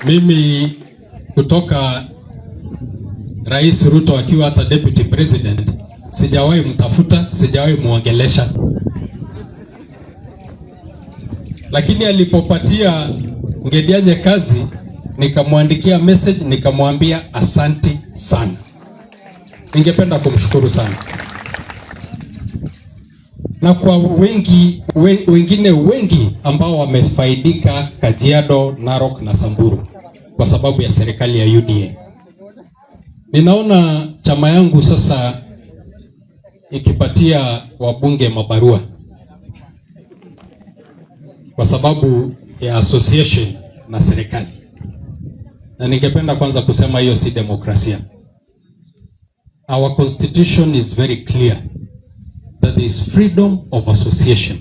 Mimi kutoka Rais Ruto akiwa hata deputy president, sijawahi mtafuta, sijawahi muongelesha, lakini alipopatia Nkedianye kazi nikamwandikia message nikamwambia asanti sana. Ningependa kumshukuru sana na kwa wengi wengine wengi ambao wamefaidika Kajiado, Narok na Samburu kwa sababu ya serikali ya UDA. Ninaona chama yangu sasa ikipatia wabunge mabarua kwa sababu ya association na serikali, na ningependa kwanza kusema hiyo si demokrasia. Our constitution is very clear that there is freedom of association.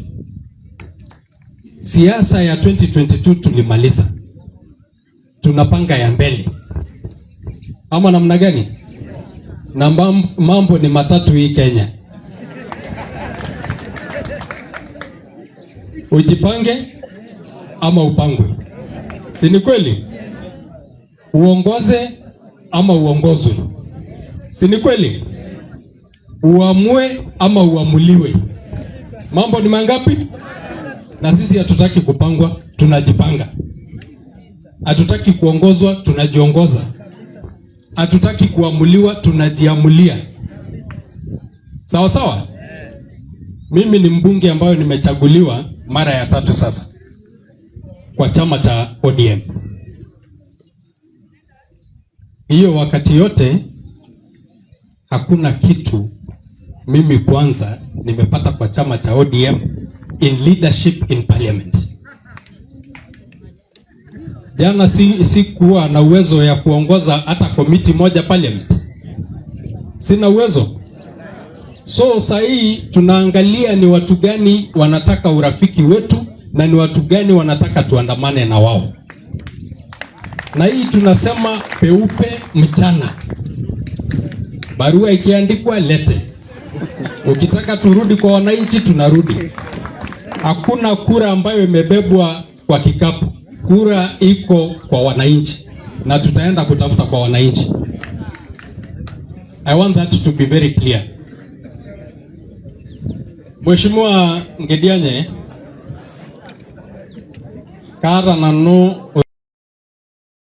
Siasa ya 2022 tulimaliza, tunapanga ya mbele ama namna gani? Na mambo ni matatu hii Kenya: ujipange ama upangwe, si ni kweli? Uongoze ama uongozwe, si ni kweli? Uamue ama uamuliwe. Mambo ni mangapi? Na sisi hatutaki kupangwa, tunajipanga. Hatutaki kuongozwa, tunajiongoza. Hatutaki kuamuliwa, tunajiamulia. Sawa sawa. Mimi ni mbunge ambayo nimechaguliwa mara ya tatu sasa kwa chama cha ODM. Hiyo wakati yote hakuna kitu mimi kwanza nimepata kwa chama cha ODM in leadership in parliament. Jana sikuwa na uwezo ya kuongoza hata komiti moja parliament, sina uwezo. So sahii tunaangalia ni watu gani wanataka urafiki wetu na ni watu gani wanataka tuandamane na wao, na hii tunasema peupe mchana, barua ikiandikwa lete. Ukitaka turudi kwa wananchi tunarudi. Hakuna kura ambayo imebebwa kwa kikapu, kura iko kwa wananchi na tutaenda kutafuta kwa wananchi. I want that to be very clear. Mheshimiwa Nkedianye, kaata nanu.